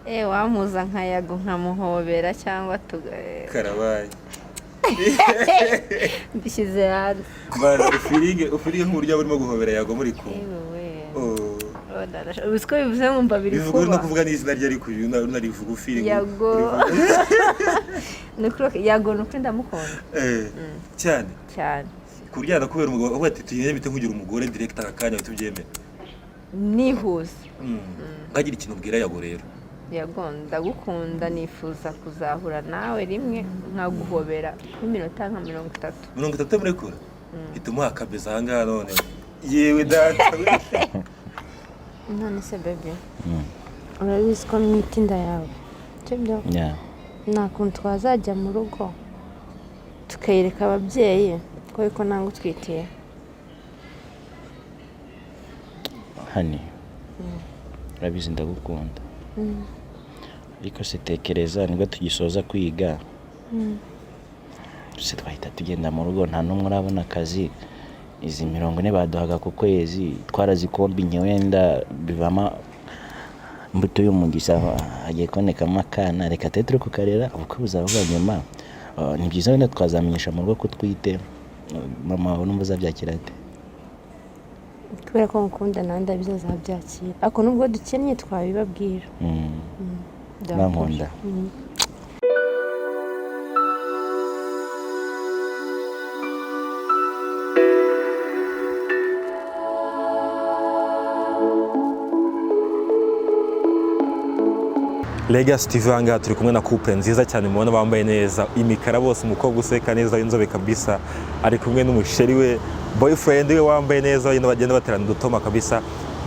Wamuza nka Yago nkamuhobera cyangwa tuga Karabaye. Mbishyize hanze. Bana ufeelinge, ufeelinge nk'uburyo burimo guhobera Yago muri kumwe. Yewe we. Oh. Oh, uzi ko bivuze nkumva biri Bivuga uri no kuba. kuvuga n'izina rye, ariko uyu unarivuga ufeelinge. Yago. Ni ukuri Yago, ni ukuri ndamukunda. Cyane? Cyane. Ku buryo yanakubera umugabo, avuga ati tugende bite nkugira umugore direct aka kanya, tubyemere? Nihuse. Nkagira ikintu ubwira Yago rero. Yago, ndagukunda, nifuza kuzahura nawe rimwe nkaguhobera nk'iminota nka 30. 30 murekura hita umuha akabeza ahangaha none, yewe data we. None se baby, urabizi ko mwita inda yawe, sibyo? Yeah. Nta kuntu twazajya mu rugo tukayereka ababyeyi ko ariko ntabwo utwitiye? Honey, urabizi ndagukunda, ariko se tekereza nibwo tugisoza kwiga, se twahita tugenda mu rugo nta n'umwe urabona akazi? Izi 40 baduhaga ku kwezi twarazikombinye, wenda bivamo imbuto y'umugisha, hagiye kubonekamo akana, reka tube turi kukarera, ubukwe buzaba buba nyuma. Ni byiza wenda twazamenyesha mu rugo ko utwite. Mama wawe numva azabyakira ate? Kubera ko ngukunda nawe ndabizi azabyakira, ariko nubwo dukennye twabibabwira. Urankunda? Mm. Legacy TV, ahangaha turi kumwe na couple nziza cyane mubona bambaye neza imikara bose, umukobwa useka neza w'inzobe kabisa ari kumwe n'umuchéri we, boyfriend we wambaye neza, bagenda bagenda baterana udutoma kabisa,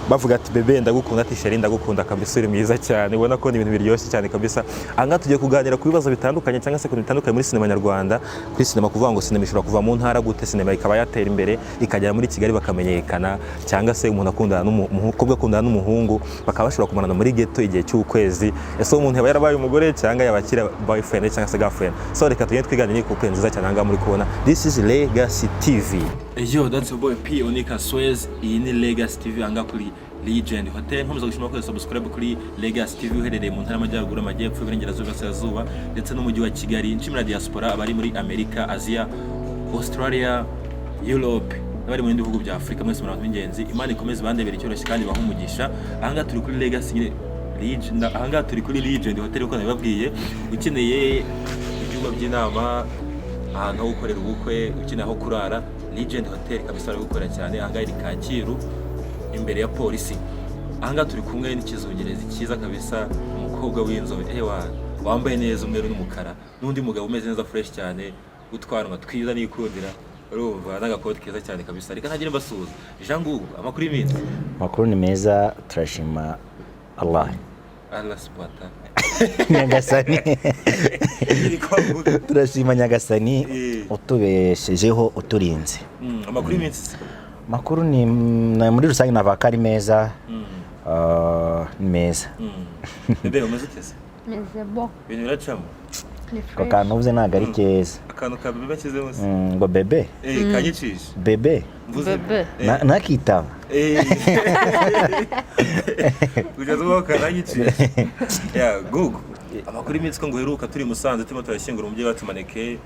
bavuga ati "Bébé ndagukunda", ati "Chéri ndagukunda kabisa, uri mwiza cyane". Ubona ko ni ibintu biryoshye cyane kabisa. Ahangaha tugiye kuganira ku bibazo bitandukanye cyangwa se ku bintu bitandukanye muri sinema nyarwanda, kuri sinema, kuvuga ngo sinema ishobora kuva mu ntara gute, sinema ikaba yatera imbere ikagera muri Kigali bakamenyekana, cyangwa se umuntu akundana umukobwa akundana n'umuhungu bakaba bashobora kumarana muri ghetto igihe cy'ukwezi. Ese uwo muntu yaba yarabaye umugore cyangwa yaba akiri boyfriend cyangwa se girlfriend? So reka tugende twiganire n'iyi couple nziza cyane ahangaha muri kubona. This is Legacy TV. Yo, that's your boy P Onika Swez. Iyi ni Legacy TV ahangaha kuri Legend Hotel. Nkomeza gushima ko subscribe kuri Legacy TV uherereye mu ntara y'Amajyaruguru, Amajyepfo, Iburengerazuba, Iburasirazuba ndetse n'umujyi wa Kigali. Nshimira diaspora abari muri Amerika, Asia, Australia, Europe n'abari mu bindi bihugu bya Afurika, mwese muri abantu b'ingenzi. Imana ikomeze ibandebere icyoroshye kandi ibahe umugisha. Ahangaha turi kuri Legacy nyine Legend, ahangaha turi kuri Legend Hotel uko nabibabwiye. Ukeneye ibyumba by'inama, ahantu ho gukorera ubukwe, ukeneye aho kurara, Legend Hotel kabisa barabikora cyane. Ahangaha iri Kacyiru imbere ya polisi. Ahangaha turi kumwe n'ikizungerezi cyiza kabisa, umukobwa w'inzobe ewa wambaye neza umweru n'umukara, n'undi mugabo umeze neza fresh cyane, utwanwa twiza nikundira, urumva n'agakoti keza cyane kabisa. Reka ntagire mbasuhuza. Jean Ngugu, amakuru y'iminsi? Amakuru ni meza, turashima Allah. Allah subhanahu. Nyagasani. Iri kwavuga. Turashima Nyagasani utubeshejeho, uturinze. Amakuru y'iminsi se? Amakuru ni muri rusange navuga ko ari meza. Ni meza. Bébé, umeze ute se? Meze bo. Ibintu biracamo? Ni Ako fresh. kantu uvuze ntabwo ari keza. Akantu ka bébé akizemo se? Ngo bébé? Kanyicisha. Bébé. Mvuze. Bébé. Ntakitaba. Kugeza ubu kananyicisha ya Gugu. Amakuru y'iminsi, ko ngo uheruka turi i Musanze turimo turashyingura umubyeyi wacu Maneke,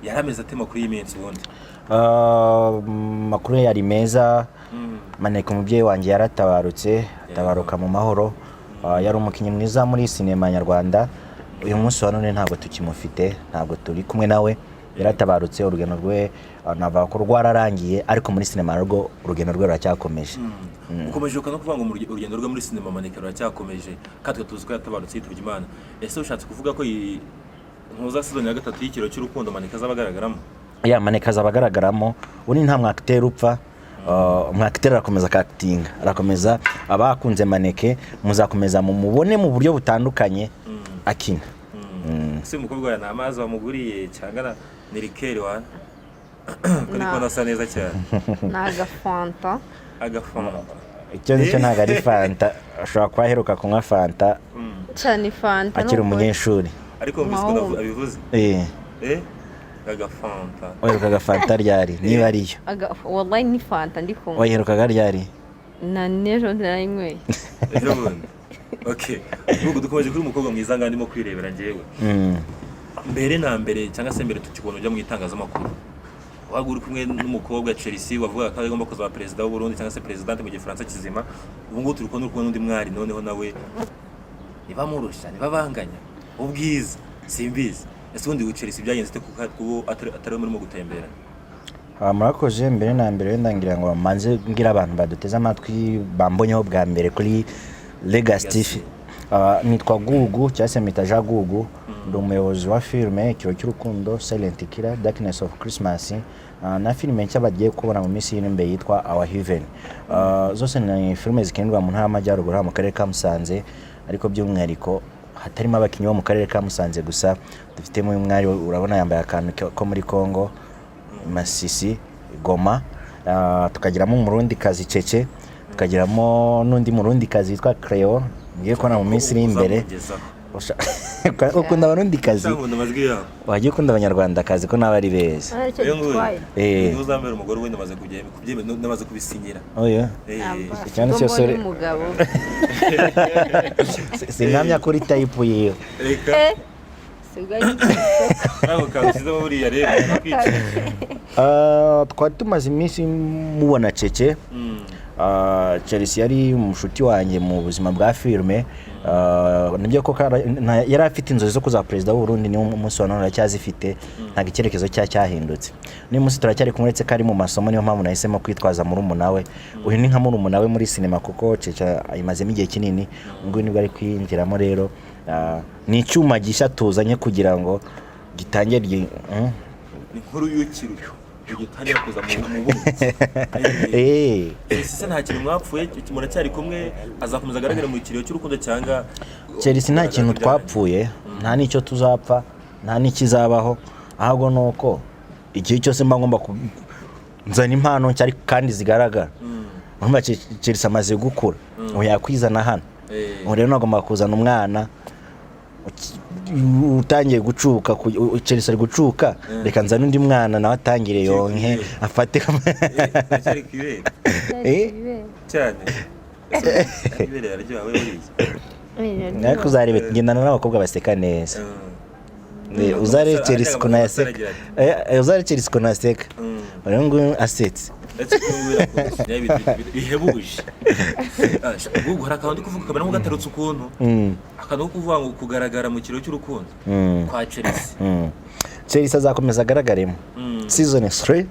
yari ameze ate amakuru y'iminsi ubundi? Amakuru yari meza. Maneke umubyeyi wanjye yaratabarutse, atabaruka mu mahoro. Yari umukinnyi mwiza muri sinema nyarwanda. Uyu munsi wa none ntabwo tukimufite, ntabwo turi kumwe nawe, yaratabarutse. Urugendo rwe navuga ko rwararangiye, ariko muri sinema rwo urugendo rwe ruracyakomeje. Ukomeje no kuvuga ngo urugendo rwe muri sinema Maneke ruracyakomeje, kandi twe tuzi ko yatabarutse yitabye Imana. Ese ushatse kuvuga ko iyi ntuza season ya gatatu y'Ikiro cy'Urukundo Maneke azaba agaragaramo? Ya, Maneke azaba agaragaramo. Undi nta mwacteur upfa. Umwacteur arakomeza akaactinga, arakomeza. Abakunze Maneke muzakomeza mumubone mu buryo butandukanye akina. Ese umukobwa wawe ni amazi wamuguriye cyangwa ni liqueur wa ko ndi kubona asa neza cyane? Ni agafanta. Agafanta. Icyo nicyo ntabwo ari fanta, ashobora kuba aheruka kunywa fanta Cyane fanta. akiri Ni ukuri. umunyeshuri. Ariko wumvise ukuntu abivuze? Eh. Agafanta. Waherukaga fanta ryari niba ariyo? Wallahi ni fanta ndi kunywa. Wayiherukaga ryari? Na n'ejo narayinyweye. Ejo bundi. Okay, ubwo dukomeje kuri umukobwa mwiza ngaha ndimo kwirebera njyewe. Mbere na mbere, cyangwa se mbere tukibona ujya mu itangazamakuru, wabaga uri kumwe n'umukobwa Chelsea wavugaga ko agomba kuzaba perezida w'u Burundi, cyangwa se présidente mu Gifaransa kizima. Ubu ngubu turi kubona uri kumwe n'undi mwari, noneho nawe ntibamurusha, ntibabanganya ubwiza, simbizi. Ese ubundi Chelsea byagenze ute kuko kuba atari we murimo gutembera? Ah, murakoze. Mbere na mbere, wenda ngira ngo manze ngira abantu baduteze amatwi bambonyeho bwa mbere kuri Legacy TV. Ah, nitwa Gugu cyangwa se Mita Jean Gugu, ndi umuyobozi wa filime Ikiro cy'Urukundo, Silent Killer, Darkness of Christmas, na filime nshya bagiye kubona mu minsi iri imbere yitwa Our Heaven. Ah, zose ni filime zikinirwa mu Ntara y'Amajyaruguru, hano mu Karere ka Musanze, ariko by'umwihariko hatarimo abakinnyi bo mu Karere ka Musanze gusa. Dufitemo uyu mwari urabona yambaye akantu ko muri Congo, Masisi, Goma. Ah, tukagiramo Umurundi kazi Cece, tukagiramo n'undi Murundi kazi witwa Cleo ngiye kubona mu minsi iri imbere. Uzamugezaho. Ukunda Abarundi kazi? Nkunda amajwi yabo. Wajya ukunda Abanyarwandakazi ko nabo ari beza. Aricyo Uyu nguyu gitwaye. Eh. niwe uzambera umugore we, namaze kubyemera, namaze kubisinyira. Oya. Eh. Icyana ubwo cyose mbonye umugabo. Sinkamya kuri type yiwe. Reka. Eh, sibwo ari Ntabwo kabishyizemo buriya rero nakwica. Ah, twari tumaze iminsi mubona Cece. Ah, Chelsea yari umushuti wanjye mu buzima bwa filime. Ah, nibyo koko yari afite inzozi zo kuzaba perezida w'u Burundi, niwo munsi wa none aracyazifite, ntabwo icyerekezo cya cyahindutse. N'uyu munsi turacyari kumwe, uretse ko ari mu masomo, niyo mpamvu nahisemo kwitwaza murumuna we. Uyu ni nka murumuna we muri sinema kuko Cece ayimazemo igihe kinini, ubu ngubu nibwo ari kwinjiramo. Rero ah, ni icyuma gishya tuzanye kugira ngo gitangire Ni inkuru y'ukirusho gitangira kuza mu buki. Eh. Ese nta kintu mwapfuye? Muracyari kumwe? Azakomeza agaragare mu Ikiriyo cy'Urukundo cyangwa? Chelsea nta kintu twapfuye, nta n'icyo tuzapfa, nta n'ikizabaho, ahubwo ni uko igihe cyose mba ngomba nzana impano nshya ariko kandi zigaragara. Urumva Chelsea amaze gukura, ubu yakwizana hano. Ubu rero nagomba kuzana umwana utangiye gucuka. Chelsea ari gucuka, reka nzane undi mwana nawe atangire yonke afate. Aracyari ku ibere. Eh? Cyane, ibere yararyoha we buriya. Ariko uzarebe ngendana n'abakobwa baseka neza. Uzarebe Chelsea ukuntu yaseka. Uzarebe Chelsea ukuntu aseka. Uyu nguyu asetse. Ndetse ko birakurusha ibintu bihebuje. Ah, ubwo hari akantu ndi kuvuga kamera nk'ugatarutse ukuntu, akantu ko kuvuga ngo kugaragara mu Kiriyo cy'Urukundo kwa Chelsea. Chelsea azakomeza agaragaremo. Season 3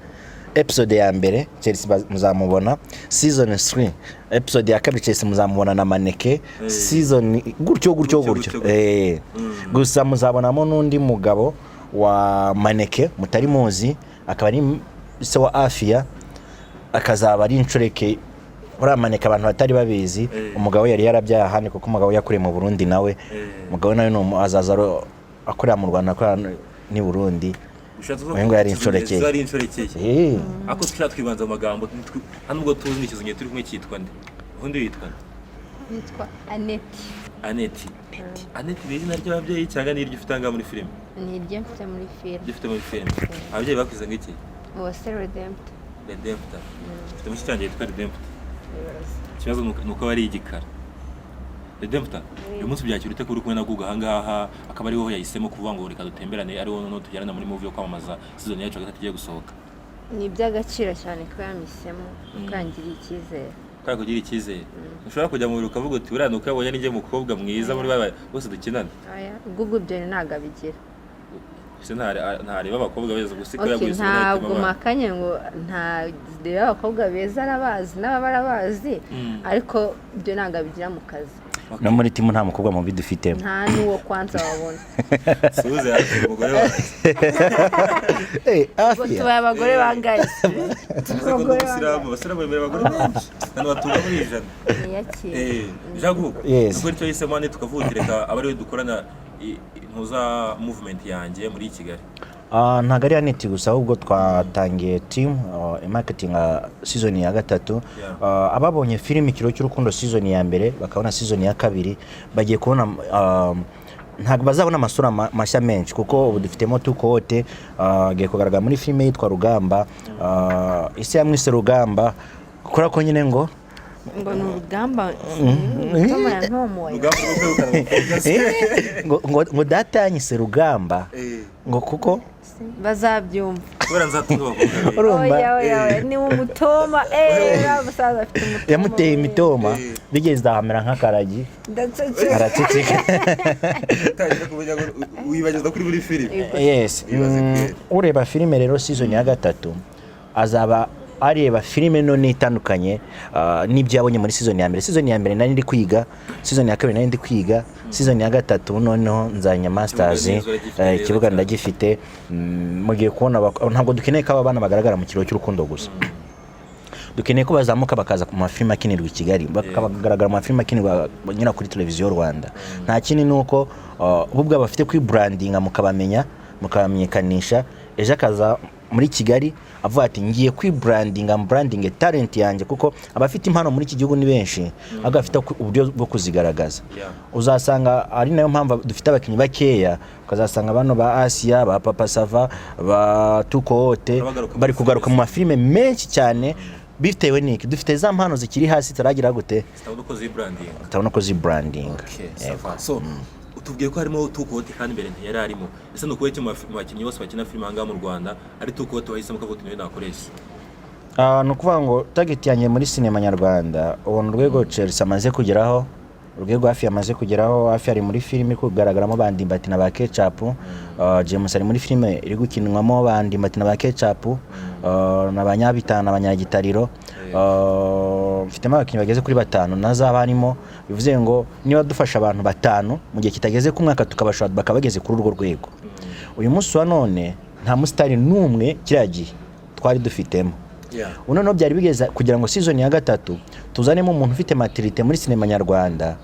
episode ya mbere Chelsea muzamubona, season 3 episode ya kabiri Chelsea muzamubona na Maneke, season gutyo gutyo. Gutyo, gutyo. Gutyo, gutyo. Gusa muzabonamo n'undi mugabo wa Maneke mutari muzi, akaba ari se wa Afia, akazaba ari inshoreke uriya Maneke abantu batari babizi. Umugabo we yari yarabyaye ahandi kuko umugabo we yakuriye mu Burundi nawe. Umugabo nawe ni azaza akorera mu Rwanda, akorera n'i Burundi. Ushatse kuvuga Uyu nguyu yari ko Ikizungerezi inshoreke. ari inshoreke. Ariko dushaka twibanza mu magambo, hano ubwo tuzi ni Ikizungerezi turi kumwe cyitwa nde? Ubundi witwa nde? Yitwa Aneti. Aneti. Aneti ni izina ry'ababyeyi cyangwa ni iryo ufite ahangaha muri filime? Ni iryo mfite muri filime. Iryo ufite muri filime. Ababyeyi bakwize ngo iki? Uwase Redemptor. Redemptor. Mfite mushiki wanjye yitwa Redemptor. Ikibazo ni uko aba ari igikara. Redemptor, uyu munsi byakira ute kuba uri kumwe na Gugu ahangaha, akaba ari wowe yahisemo kuvuga ngo reka dutemberane, ari wowe noneho tujyana muri movie yo kwamamaza season yacu ya gatatu igiye gusohoka? Ni iby'agaciro cyane kuba yamisemo, ukangiriye icyizere. Kubera kugira icyizere, ushobora kujya mu biro ukavuga uti buriya ni uko yabonye ninjye mukobwa mwiza muri ba bose dukinana? Oya, Gugu ibyo ntabwo abigira. Ese ntareba abakobwa beza gusa ko Okay, yaguye? Ntabwo mpakanye ngo ntareba abakobwa beza, arabazi n'ababa arabazi, ariko ibyo ntabwo abigira mu kazi. No muri team nta mukobwa mubi dufitemo. Nta n'uwo kwanza wabona. Suze yakira umugore wawe. Ubwo Afia. tubaye abagore bangahe? Tuvuze ko n'umusilamu, abasilamu bemera abagore benshi, hano batunga muri 100. Niyakire. Jagu. Yes. Ubwo icyo yahisemo hano tukavuga uti reka abe ariwe dukorana ntuza movement yanjye muri Kigali. Ah, ntabwo ari Aneti gusa, ahubwo twatangiye team marketing season ya gatatu. Ababonye filime Ikiro cy'Urukundo season ya mbere, bakabona season ya kabiri, bagiye kubona ntabwo bazabona amasura mashya menshi kuko ubu dufitemo tukote agiye kugaragara muri filime yitwa Rugamba. Isi yamwise Rugamba kubera ko nyine ngo Ngo ni urugamba, Rugamba yantomoye. Rugamba rwo kwegukana abakobwa se? Ngo data yanyise Rugamba ngo kuko Bazabyumva. Kubera nzatunga abakobwa beza. Urumva? Oya, oya, oya, ni umutoma, eh, uriya musaza afite umutoma. Yamuteye imitoma, bigeze ahamera nk'akaragi. Ndaceceka. Araceceka. Utangira kumenya ngo wibagiza kuri buri filime. Yes. Ibaze kweri. Ureba filime rero season ya gatatu azaba areba filime none itandukanye n'ibyo yabonye muri season ya mbere. Season ya mbere nari ndi kwiga, season ya kabiri nari ndi kwiga, season ya gatatu noneho nzanya masters. Ikibuga neza uragifite neza Ikibuga cyane. ndagifite. Mugiye kubona ntabwo dukeneye ko aba bana bagaragara mu kiriyo cy'urukundo gusa, dukeneye ko bazamuka bakaza ku mafilime akinirwa i Kigali, bakagaragara mu mafilime akinirwa nyura kuri Televiziyo Rwanda. Nta kindi ni uko bo ubwabo bafite kwibrandinga, mukabamenya, mukabamenyekanisha. Ejo akaza muri Kigali avuga ati: "Ngiye kwibrandinga, branding talent yanjye," kuko abafite impano muri iki gihugu ni benshi, ahubwo bafite uburyo bwo kuzigaragaza. Uzasanga ari nayo mpamvu dufite abakinnyi bakeya, ukazasanga bano ba Asiya, ba Papa Sava, ba Tukote bagaruka muri bari kugaruka mu mafilime menshi cyane. Bitewe n'iki? Dufite za mpano zikiri hasi zitaragira gute? Zitabona uko zibrandinga. Zitabona uko zibrandinga. Okay, ça va. So utubwiye ko harimo Tukote kandi mbere ntiyari arimo. Ese ni ukuhe mu bakinnyi bose bakina filime aha ngaha mu Rwanda ari Tukote wahisemo ukavuga uti: "Niwe nakoresha"? Ni ukuvuga ngo target yanjye muri sinema nyarwanda, ubona urwego Chelsea amaze kugeraho, urwego Hafi amaze kugeraho. Hafi ari muri filime iri kugaragaramo ba Ndimbati na ba Ketchup. James ari muri filime iri gukinwamo ba Ndimbati na ba Ketchup na ba Nyabitana na ba Nyagitariro. Mfitemo abakinnyi bageze kuri batanu nazaba harimo. Bivuze ngo niba dufasha abantu batanu mu gihe kitageze ku mwaka, tukabashora bakaba bageze kuri urwo rwego. Uyu munsi wa none nta musitari n'umwe kiriya gihe twari dufitemo. Ubu noneho byari bigeze kugira ngo season ya gatatu tuzanemo umuntu ufite maturité muri sinema nyarwanda,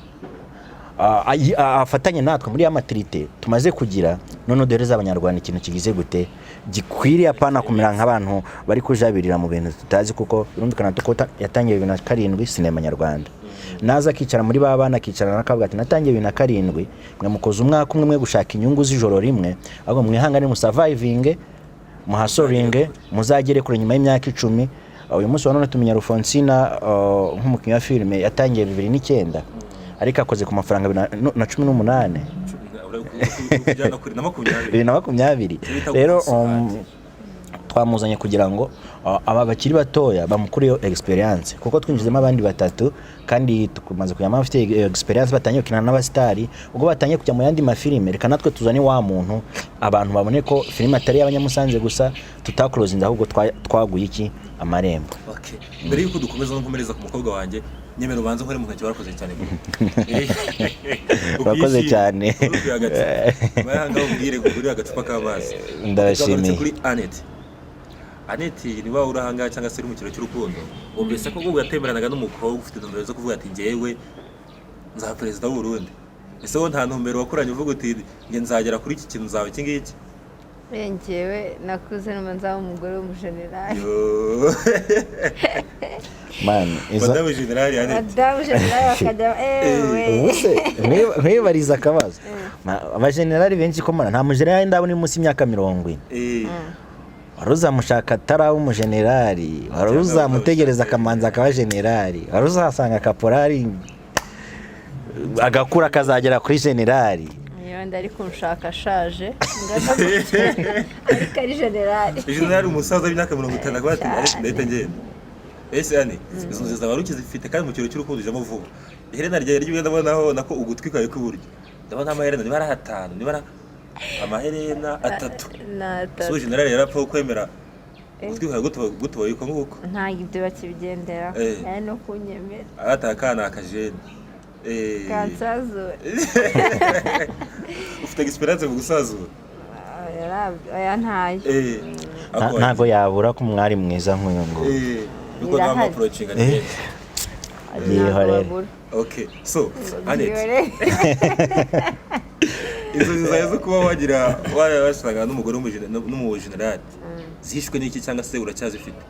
afatanye natwe muri ya maturité tumaze kugira, noneho duhereze Abanyarwanda ikintu kigize gute, gikwiriye, apana kumera nk'abantu bari kujabirira mu bintu tutazi, kuko birumvikana ko yatangiye 2007 sinema nyarwanda. Naza akicara muri ba bana, akicara akavuga ati: "Natangiye 2007, mwe mukoze umwaka umwe, mwe gushaka inyungu z'ijoro rimwe, ahubwo mwihangane, musurvivinge, muhustlinge, muzagere kure nyuma y'imyaka 10." Uyu munsi wa none tumenya Rufonsina nk'umukinnyi wa filime yatangiye 2009, ariko akoze ku mafaranga 2018. Kujyana kuri na 20. 2020. Bita Rero guhustle. Twamuzanye kugira ngo aba bakiri batoya bamukureho experience, kuko twinjizemo abandi batatu kandi tumaze kujyamo abafite experience, batangiye gukina n'abasitari, ubwo batangiye kujya mu yandi mafilime. Reka natwe tuzane wa muntu, abantu babone ko filime atari iy'Abanyamusanze gusa, tutakurozinze, ahubwo twaguye iki amarembo. Okay. Mbere yuko dukomeza no nkomereza ku mukobwa wanjye, nyemera ubanze nkore mu ntoki. Warakoze cyane, bro. Urakoze cyane. Bayanga ubwire kugurira agacupa k'amazi. Ndabashimiye. Tugarutse kuri Annette. Annette, niba uri ahangaha cyangwa se uri mu kiro cy'urukundo, wumvise ko ubwo yatemberanaga n'umukobwa ufite intumbero zo kuvuga ati: "Njyewe nzaba perezida w'u Burundi." Ese wowe nta ntumbero wakuranye uvuga uti: "Njye nzagera kuri iki kintu, nzaba iki ngiki"? Njyewe nakuze numva nzaba umugore w'umujenerali. Yo. Man, Madamu General Annette. Madamu generali bakajya ewe. Ubu se nkwibariza akabazo. Abajenerali benshi ko mbona nta mujenerali ndabona uri munsi y'imyaka 40. Wari uzamushaka ataraba umujenerali, wari uzamutegereza akamanza akaba generali, wari uzasanga kaporari agakura akazagera kuri generali? Iyo ndari kunshaka ashaje ngana gutya, ariko ari generali. General umusaza w'imyaka 50 akaba ati: "Ariko ndahita ngenda." Ese Ani, izo nzozi zawe wari ukizifite? Kandi mu kiro cy'urukundo ujamo vuba. Iherena ryawe ry'iburyo ndabonaho nako ugutwi kwawe kw'iburyo. Ndabona amaherena niba ari atanu, niba ari amaherena atatu. Ni atatu. So general yarapfa kwemera ugutwi kwawe gutoboye uko nguko? Ntabwo ibyo bakibigenderaho. Ari no kunyemera. Arata akana akajene. Kansazura. Ufite experience mu gusazura? Oya, ntayo. Ntago yabura ko umwari mwiza nk'uyu nguyu. Nuko Irahari. nta approaching ni benshi. Yihorere. Babura. Okay. So, Annette, Yihorere. Inzozi zawe zo kuba wagira washaka n'umugore n'umujenerali zihishwe n'iki, cyangwa se uracyazifite?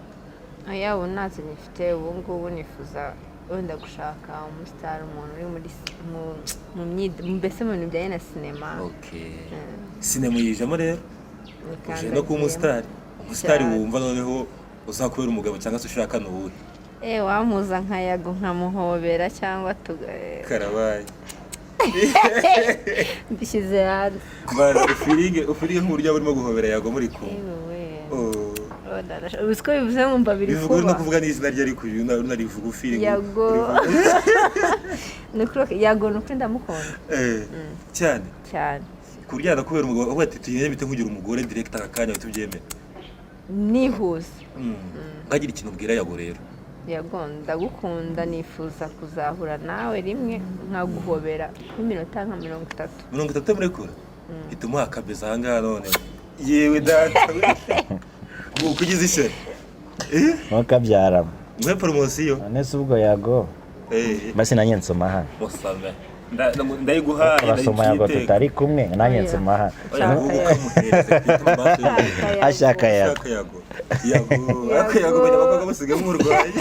Oya, ubu ntazo nyifite. Ubu ngubu nifuza wenda gushaka umusitari, umuntu uri muri mbese mu bintu bijyanye na sinema. Okay, sinema uyijemo rero, uje no kuba Nikandagiyemo. umusitari. Umusitari Cyane. wumva noneho uzakubera umugabo cyangwa se ushaka ni uwuhe? Wampuza nka Yago nkamuhobera cyangwa tuga Karabaye. Mbishyize hanze. Bana ufiringe nk'uburyo burimo guhobera Yago muri kumwe. Yewe. Oh. Oh, uzi ko bivuze nkumva biri Bivuga no kuba. kuvuga n'izina rye, ariko uyu unarivuga ufiringe. Yago. Ni ukuri, Yago ni ukuri ndamukunda. Cyane? Cyane. Ku buryo kubera umugabo avuga ati tugende bite nkugira umugore direct aka kanya, uhita ubyemera? Nihuse. Nkagira ikintu ubwira Yago rero. Yago, ndagukunda, nifuza kuzahura nawe rimwe nkaguhobera nk'iminota nka 30. 30 murekura, hita umuha akabeza ahangaha none. Yewe data we, ubu kugize ishyari. Ntukabyaramo. Nguhe poromosiyo. None se ubwo Yago basi nanjye nsoma hano. Musame, ndayiguhaye. Urasoma Yago. Ndayiteka. Tutari kumwe, nanjye Oya. nsoma hano. Oya, ahubwo ukamuhereza twite amaso y'umuntu. Ashaka Yago. Ashaka Yago. Yago, ariko Yago menya abakobwa basigaye murwaye.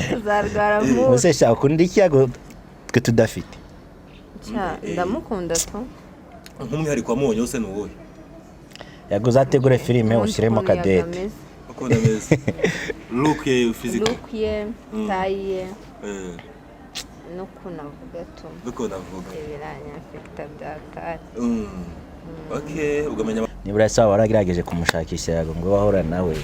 Tuzarwara nk'ubu. Ubuse shaka ukunda iki Yago twe tudafite? Cya, ndamukunda tu. Nk'umwihariko wamubonye wose ni uwuhe? Yago, uzategure filime Nkunda ushyiremo ukuntu Yago Cadette. ameze. Ukunda ameze, look ye, physical? Look ye, taille ye, n'ukuntu avuga tu. N'ukuntu avuga. Biranyafekita byatari. Okay, ugamenya. Nibura se waba waragerageje kumushakisha Yago ngo wahora nawe?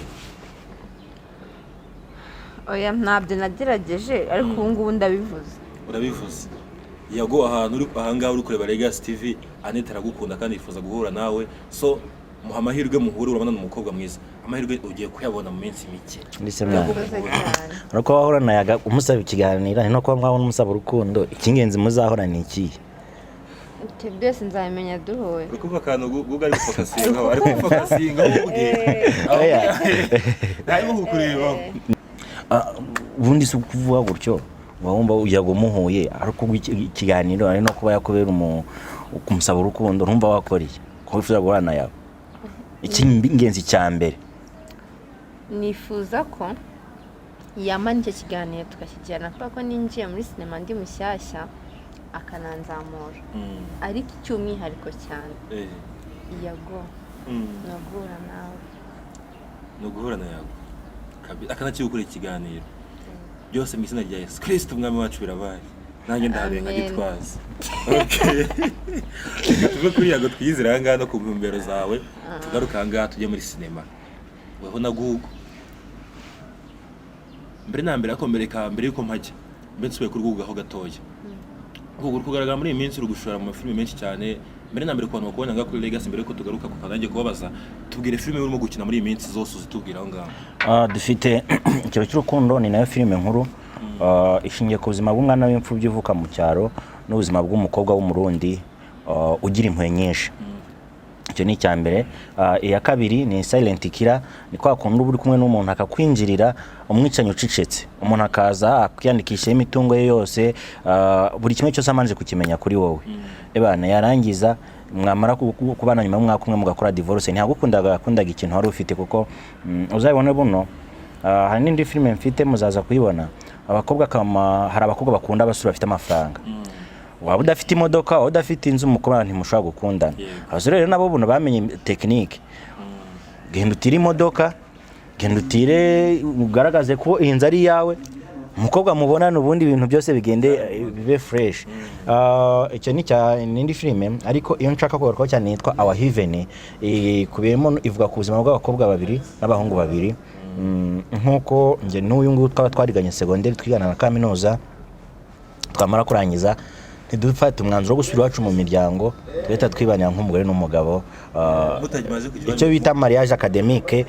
Oya, ntabyo nagerageje, ariko ubu ngubu ndabivuze. Urabivuze. Yago, ahantu uri ahangaha uri kureba Legacy TV, Anete aragukunda kandi yifuza guhura nawe, so muha amahirwe muhure. Urabona ni umukobwa mwiza, amahirwe ugiye kuyabona mu minsi mike. Ndetse mwana. Urakoze cyane. Nuko wahora na Yago umusaba ikiganiro, ni no kuba mwabona umusaba urukundo, icy'ingenzi muzahora ni ikihe? Ibyo byose nzabimenya duhuye. Uri kuvuga akantu Google ari gufokasinga, ari gufokasinga ubwe. Oya. Ntarimo kukureba. Ah, ubundi si ukuvuga gutyo, uba wumva Yago muhuye ariko ubwo ikiganiro ari no kuba yakubera kumusaba urukundo, ntumva wakora iki ko wifuza guhura na Yago, icy'ingenzi cya mbere? Nifuza ko yamara icyo kiganiro tukakigirana, kubera ko ninjiye muri sinema ndi mushyashya akananzamura, ariko icy'umwihariko cyane, Yago, ni uguhura nawe. Ni uguhura na Yago akanakigukora ikiganiro, byose mu izina rya Yesu Kirisito umwami wacu birabaye, nanjye ndahabiye nka Amen. Gitwaza. Okay. Reka tuve kuri Yago, twiyizire aha ngaha no ku ntumbero zawe, tugaruke aha ngaha tujye muri sinema weho na Google. Mbere na mbere, ariko mbere ka mbere yuko mpajya, mbe nsubiye kuri Google aho gatoya. Google, uri kugaragara muri iyi minsi uri gushora mu mafilime menshi cyane. Mbere na mbere, ku bantu bakubona ngaha kuri Legacy, mbere yuko tugaruka ku kanange kubabaza, tubwire filime urimo gukina muri iyi minsi zose, uzitubwire aho ngaho. Ah, dufite Ikiro cy'Urukundo, ni nayo filime nkuru. Ishingiye ku buzima bw'umwana w'imfubyi uvuka mu cyaro n'ubuzima bw'umukobwa w'Umurundi ugira impuhwe nyinshi. Icyo ni icya mbere. Iya kabiri ni Silent Killer, ni kwa kundi uba uri kumwe n'umuntu akakwinjirira, umwicanyi ucecetse, umuntu akaza akiyandikishaho imitungo ye yose, buri kimwe cyose amanje kukimenya kuri wowe. Ebana yarangiza mwamara kubana, nyuma y'umwaka umwe mugakora divorce, ntiyagukundaga, yakundaga ikintu wari ufite. Kuko uzabibone buno, hari n'indi filime mfite muzaza kuyibona. Abakobwa kama hari abakobwa bakunda abasore bafite amafaranga, waba udafite imodoka, waba udafite inzu, umukobwa ntimushobora gukundana. Abasore rero nabo buno bamenye technique: genda utire imodoka, genda utire, ugaragaze ko iyi nzu ari iyawe, umukobwa mubonane, ubundi ibintu byose bigende bibe fresh. Icyo ni cya n'indi filime, ariko iyo nshaka kugarukaho cyane yitwa Our Heaven, ikubiyemo, ivuga ku buzima bw'abakobwa babiri n'abahungu babiri. Nk'uko njye n'uyu nguyu twaba twariganye segonderi, twigana na kaminuza, twamara kurangiza ntidufate umwanzuro wo gusubira iwacu mu miryango, tugahita twibanira nk'umugore n'umugabo, Mutagimaze kugira icyo bita mariage académique,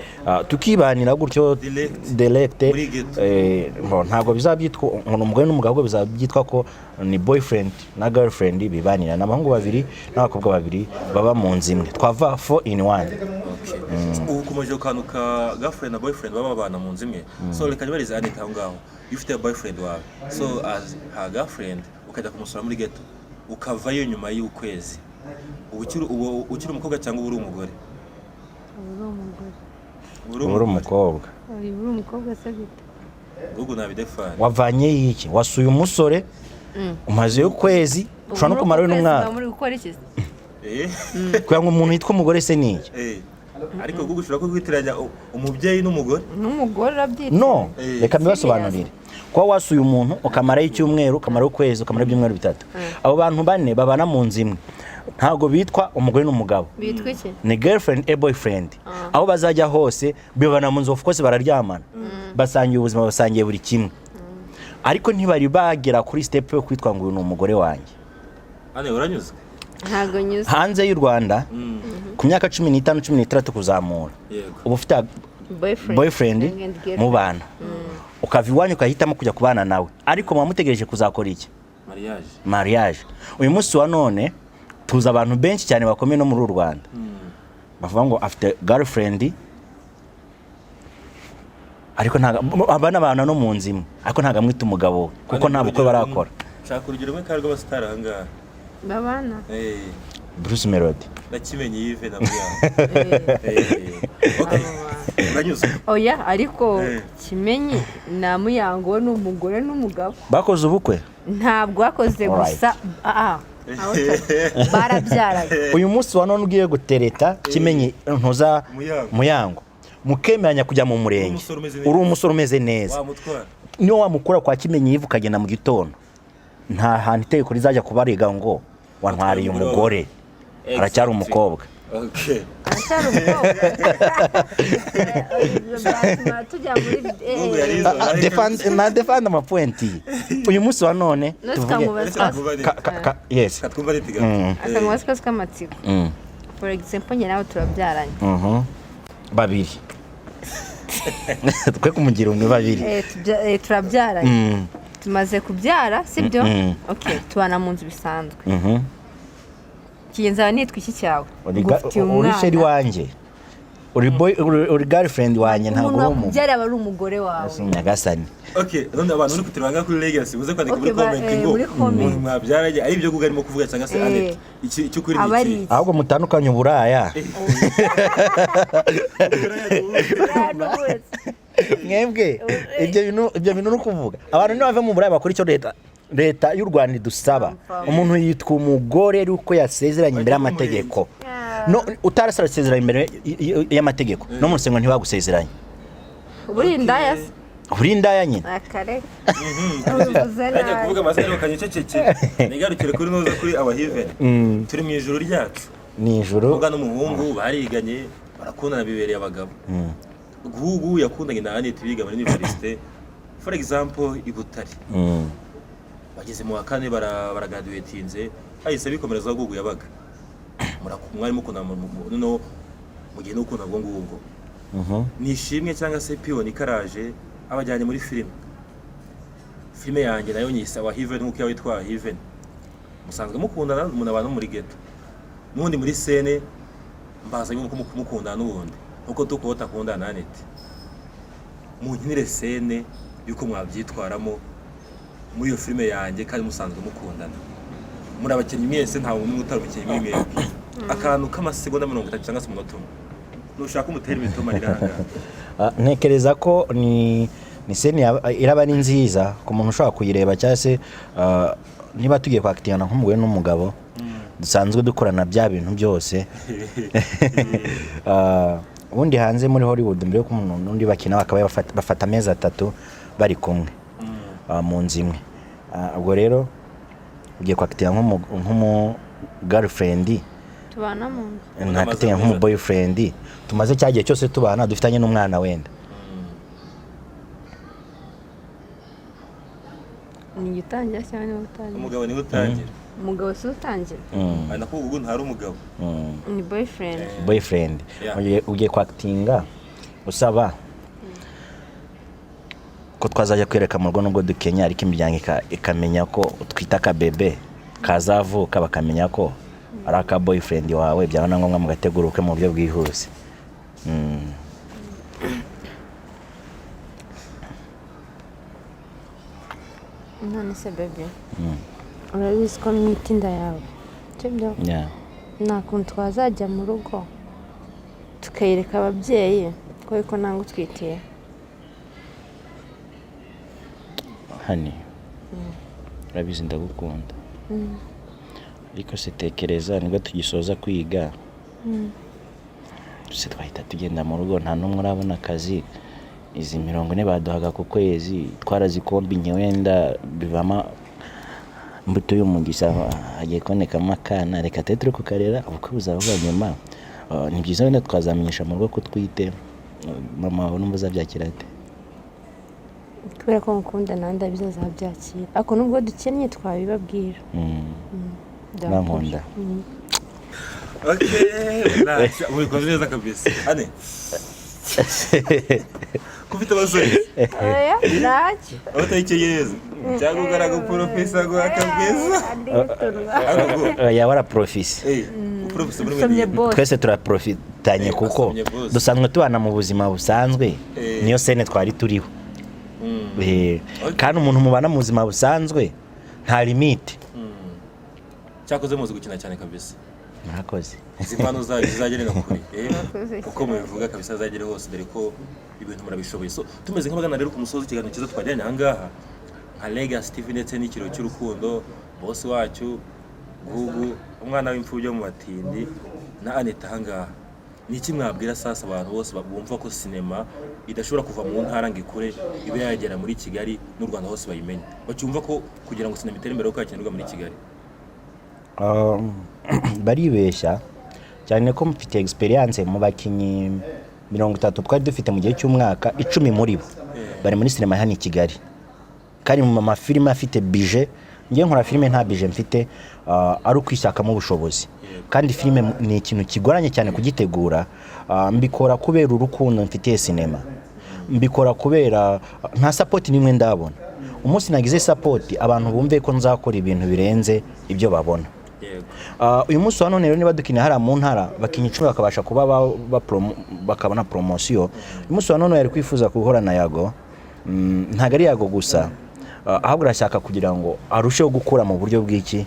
tukibanira gutyo. Direct. Direct. Muri ghetto. Bon, ntabwo bizaba byitwa ngo ni umugore n'umugabo, ahubwo bizaba byitwa ko ni boyfriend na girlfriend bibanira, ni abahungu babiri n'abakobwa babiri baba mu nzu imwe, twava 4 in 1. Ubu ukomeje ku kantu ka girlfriend na boyfriend baba babana mu nzu imwe, so reka nibarize Anita aho ngaho. Iyo ufite boyfriend wawe, so as her girlfriend, ukajya kumusura muri ghetto, ukavayo nyuma y'ukwezi, uba ukiri umukobwa cyangwa uba uri umugore? Uba uri umugore. Uba Uba uri umukobwa. Uba uri umukobwa se gute? Google nabidefani. Wavanye iki? Wasuye umusore, umazeyo ukwezi, ushobora no kumarayo n'umwaka. Muri gukora iki? Kugira ngo umuntu yitwe umugore se ni iki? Ariko Google ushobora kwitiranya umubyeyi n'umugore. N'umugore urabyita. No, reka mbibasobanurire. Kuba wasuye umuntu ukamarayo icyumweru, ukamarayo ukwezi, ukamarayo ibyumweru 3, abo bantu bane babana mu nzu imwe, ntabwo bitwa umugore n'umugabo. Bitwa iki? Ni girlfriend a boyfriend. Aho bazajya hose bibana mu nzu, of course bararyamana, basangiye ubuzima, basangiye buri kimwe, ariko ntibari bagera kuri step yo kwitwa ngo uyu ni umugore wanjye. Hano uranyuzwe? Ntabwo nyuze. Hanze y'u Rwanda, ku myaka 15, 16 kuzamura, uba ufite boyfriend, boyfriend and girlfriend. Mubana, ukava iwanyu ukahitamo kujya kubana nawe, ariko muba mutegereje kuzakora iki? Mariage. Mariage. Uyu munsi wa none tuzi abantu benshi cyane bakomeye no muri uru Rwanda bavuga ngo afite girlfriend, ariko ntabwo abana no mu nzu imwe, ariko ntabwo amwita umugabo we kuko nta bukwe barakora. Shaka urugero rumwe kandi rw'abasitari aha ngaha. Babana. Bruce Melody. Na Kimenyi Yves na Muyango. Okay. Uranyuzwe? Oya, ariko Eh. Kimenyi na Muyango we ni umugore n'umugabo. Bakoze ubukwe. Ntabwo bakoze. Alright. Gusa aho barabyaraga. Uyu munsi wa none ugiye gutereta Kimenyi, ntuza Muyango. Muyango, mukemeranya kujya mu murenge, umusore umeze neza. Uri umusore umeze neza, wamutwara. Niyo wamukura kwa Kimenyi Yves ukagenda mu gitondo, nta hantu itegeko rizajya kubarega ngo wantwariye umugore, aracyari umukobwa. Okay. Aracyari umukobwa. Ibyo byatuma tujya muri Mungu yarize. Na defend amapointi uyu munsi wa none No, tuvuge tukamubaza. Yes. Katwumva nitiga. Akanwa kazi k'amatsiko. For example, njye nawe turabyaranye. Babiri, twe kumugira umwe, babiri. Turabyaranye. Tumaze kubyara, sibyo? Mm. Okay, tubana mu nzu bisanzwe. Kigenzi nitwa iki cyawe? Uri Ngufitiye uri chéri umwana. wanjye, uri boy, uri girlfriend wanjye, ntabwo Umuntu uri umu wakubyara aba ari umugore wawe. Nyagasani. Okay, none abantu uri kutureba ngaha kuri Legacy, muze kwandika muri Okay, comment ngo muri comment. umuntu mwabyaranye ari ibyo Google arimo kuvuga cyangwa se Annette. Iki icyo kuri Aba ari ni iki? iki? Ahubwo mutandukanye uburaya. Mwebwe ibyo bintu uri kuvuga, abantu nibava mu buraya bakora icyo leta y'u Rwanda idusaba. Umuntu yitwa umugore ari uko yasezeranye imbere y'amategeko. No utarasezeranye imbere y'amategeko, no mu rusengero ntibagusezeranye. Uri indaya se? Uri indaya nyine. Akare, ubivuze Najya nabi. kuvuga amazina ariko kanyiceceke. Nigarukire kuri noza kuri abahiven. Turi mu ijuru ryacu. Ni ijuru. Umukobwa n'umuhungu bariganye, barakundana, bibereye abagabo. Guhugu yakundanye na Annette biga muri université. For example, i Butare. Bageze mu wa kane baragraduatinze, hahise bikomereza aho Gugu yabaga. Mwari mukundana noneho mugihe no gukunda ubwo ngubwo. Nishimwe cyangwa se Piyoni karaje abajyanye muri filime. Filime yanjye nayo nyise Abahiven nk'uko yawe yitwa Abahiven. Musanzwe mukundana, umuntu abana muri ghetto. N'ubundi muri scène mbaza yuko mukundana n'ubundi. Nkuko tukubota akundana na Annette. Munkinire scène yuko mwabyitwaramo muri iyo filime yanjye kandi musanzwe mukundana. Muri abakinnyi mwese, nta muntu n'umwe utari umukinnyi muri mwebwe. Akantu k'amasegonda 30 cyangwa se umunota umwe. Nushaka umutera imitoma riranga. Ntekereza ko ni scène iraba ari nziza ku muntu ushobora kuyireba, cyangwa se niba tugiye kwakitingana nk'umugore n'umugabo dusanzwe dukorana bya bintu byose. Ubundi hanze muri Hollywood, mbere yuko umuntu n'undi bakina bakaba bafata amezi 3 bari kumwe mu nzu imwe. Ubwo rero ugiye kwakitinga nk'umu girlfriend Tubana mu nzu. Nkakitinga nk'umu boyfriend, tumaze cya gihe cyose tubana, dufitanye n'umwana wenda. Ni njye utangira cyangwa niwe utangira? Umugabo niwe utangira. Umugabo si utangira. Ari nako ubu ntari umugabo. Ni boyfriend. Boyfriend. Yeah. Ugiye kwakitinga usaba ko twazajya kwereka mu rugo, nubwo dukenya, ariko imiryango ikamenya ko utwita akabebe kazavuka, bakamenya ko ari aka boyfriend wawe, byaba na ngombwa mugategura ubukwe mu buryo bwihuse. None se baby, urabizi ko mwita inda yawe, sibyo? Yeah. Nta kuntu twazajya mu rugo tukayereka ababyeyi ko ariko ntabwo utwitiye? Honey, urabizi ndagukunda, ariko se tekereza nibwo tugisoza kwiga. Se twahita tugenda mu rugo, nta n'umwe urabona akazi. Izi 40 baduhaga ku kwezi twarazikombinya, wenda bivamo imbuto y'umugisha, hagiye kubonekamo akana. Reka tube turi kukarera, ubukwe buzaba buba nyuma. Ni byiza wenda twazamenyesha mu rugo ko utwite. Mama wawe numva azabyakira ate? Kubera ko ngukunda, nawe ndabizi azabyakira, ariko nubwo dukennye twabibabwira. Urankunda? Okay, nice. Mubikoze neza kabisa. Ane, ko ufite abasore? Oya, ntacyo. Aho utayikeye neza cyangwa ugaraga porofesa guha kabisa. Ariko Yaba araprofise. Uprofesa muri Usomye mwe. bose. Twese turaprofitanye kuko asomye bose. Dusanzwe tubana mu buzima busanzwe. Niyo scène twari turiho. Kandi umuntu mubana mu buzima busanzwe nta limite. Cyakoze muzi gukina cyane kabisa. Murakoze. Izi mpano zayo zizagere no kure. Murakoze. Uko mubivuga kabisa azagere hose, dore ko ibintu murabishoboye. So tumeze nk'abagana rero ku musozi ikiganiro cyiza twagiranye aha ngaha nka Legacy TV ndetse n'ikiro cy'urukundo, boss wacu Gugu, umwana w'imfubyi wo mu batindi, na Aneta aha ngaha. Ni iki mwabwira sasa abantu bose bumva ko sinema idashobora kuva mu ntara ngo ikure, ibe yagera muri Kigali n'u Rwanda hose bayimenye, bacyumva ko kugira ngo sinema itere imbere uko yakenerwa muri Kigali? Baribeshya cyane ko mfite experience mu bakinnyi 30 twari dufite mu gihe cy'umwaka, 10 muri bo bari muri sinema hano i Kigali, kandi mu mafilime afite budget. Njye nkora filime nta budget mfite, ari ukwishakamo ubushobozi. Kandi filime ni ikintu kigoranye cyane kugitegura. Mbikora kubera urukundo mfitiye sinema, mbikora kubera nta support n'imwe ndabona. Umunsi nagize support, abantu bumve ko nzakora ibintu birenze ibyo babona. Uyu munsi wa none rero, niba dukina hariya mu ntara bakinnyi 10 bakabasha kuba bakabona poromosiyo, uyu munsi wa none yari kwifuza guhura na Yago. Ntabwo ari Yago gusa, ahubwo arashaka kugira ngo arusheho gukura mu buryo bw'iki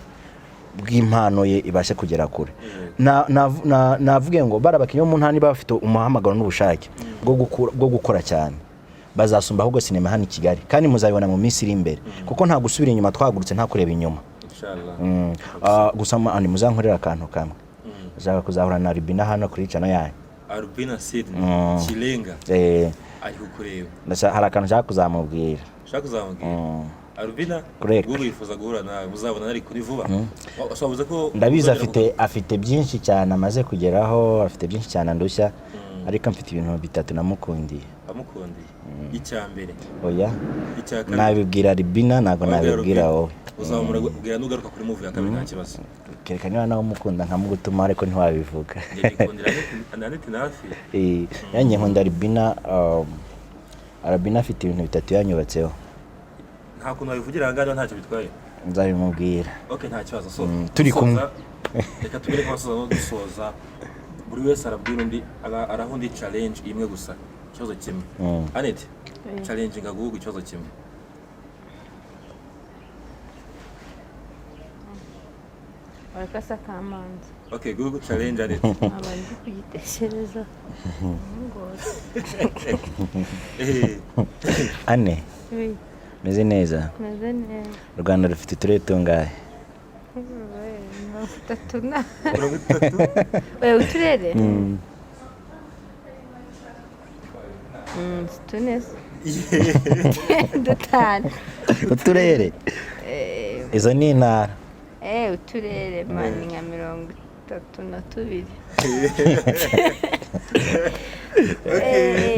bw'impano ye ibashe kugera kure. Navuge ngo bari abakinnyi bo mu ntara, niba bafite umuhamagaro n'ubushake bwo gukora cyane, bazasumba ahubwo sinema hano i Kigali, kandi muzabibona mu minsi iri imbere, kuko nta gusubira inyuma, twahagurutse nta kureba inyuma. Inshallah. Gusa muzankorera akantu kamwe. Ndashaka kuzahura na Ribina hano kuri channel yanyu. Albina Sydney Kirenga ari kukureba. Hari akantu nshaka kuzamubwira. Ushaka kuzamubwira Albina? Correct. Gugu yifuza guhura nawe, muzabona ariko ni vuba. Wavuze ko Ndabizi. uzongera Afite byinshi cyane amaze kugeraho, afite byinshi cyane andushya, ariko mfite ibintu bitatu namukundiye. Amukundiye icya mbere? Oya. Icya kabiri? Nabibwira Ribina, ntabwo Wabwira nabibwira Albina. wowe. Uzamubwira nugaruka kuri movie ya kabiri, nta kibazo. Kereka niba nawe umukunda nkamugutuma, ariko ntiwabivuga. Njye nikundira Anete na Hafi. Yanjye nkunda Ribina. Rabina afite ibintu bitatu yanyubatseho. Nta kuntu wabivugira aha ngaha ntacyo bitwaye? Nzabimubwira. Okay, nta kibazo. So Turi kumwe. Reka tubere nk'abasoza no dusoza, buri wese arabwira undi, araha undi challenge imwe gusa, ikibazo kimwe. Anete, challenge ngaguhugu, ikibazo kimwe. Barakasa kamanza. Okay, Google, challenge Anete. Nkaba ndi kugitekereza. Ane, meze neza? Meze neza. U Rwanda rufite uturere tungahe? 30 na 30. Oya, uturere tune se, dutanu. Uturere? Izo ni intara. Uturere mani nka 32.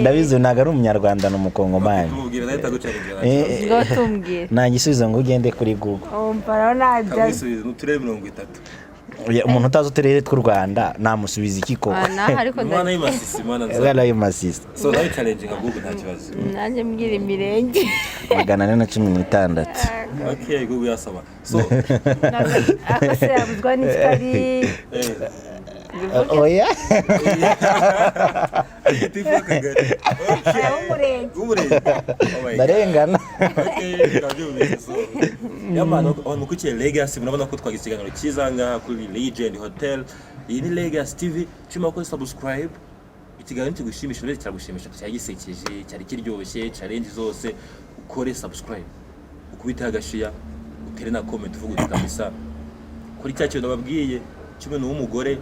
Ndabizi ntabwo ari umunyarwanda, ni umukongomani. Tumubwira nawe taguchallenge. Ngo tumbwire. Nta gisubizo, ngo ugende kuri Google. Umva rero ntajya. Kamwisubiza ni uturere 30. Oya, umuntu utazi uturere tw'u Rwanda namusubiza iki koko? Ah, naho ariko Umwana w'imasisi, mwana nza. Umwana w'imasisi. So nawe challenge nka Google, nta kibazo. Nanjye mbwira imirenge. 416. Okay, Google yasaba. So Ako se yabuzwa n'ikitari Oya. Gitifu w'akagari. w'umurenge. W'umurenge. Oh my God. Ndarengana. Okay, turabyumvise. So yamana abantu mukurikiye Legacy, murabona ko twagize ikiganiro cyiza ngaha kuri Legend Hotel. Iyi ni Legacy TV. Cuma ko subscribe, ikiganiro kigushimisha ndetse kiragushimisha, cyari gisekeje, cyari kiryoshye, challenge zose. Ukore subscribe, ukubite agashiya, utere na comment uvuga uti kabisa kuri cya kintu nababwiye, kimwe n'uw'umugore.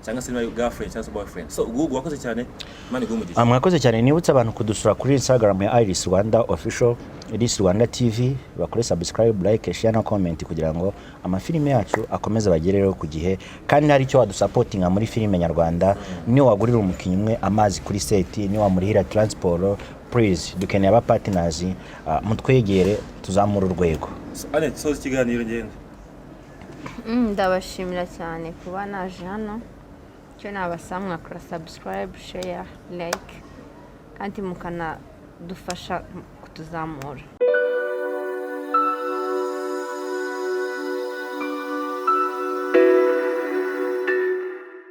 Cyangwa se niba ari girlfriend cyangwa se boyfriend. So Gugu, wakoze cyane, Imana iguhe umugisha. Ah, mwakoze cyane. Nibutse abantu kudusura kuri Instagram ya Iris Rwanda Official, Iris Rwanda TV, bakore subscribe, like, share na comment kugira ngo amafilime yacu akomeze abagereho ku gihe. Kandi hari icyo wadusupportinga muri filime nyarwanda, niyo wagurira umukinnyi umwe amazi kuri set, niyo wamurihira transport, please, dukeneye aba partners, mutwegere tuzamure urwego. So, Annette, soza ikiganiro ngende. Ndabashimira cyane kuba naje hano. Icyo nabasaba, mwakora subscribe, share, like, kandi mukanadufasha kutuzamura.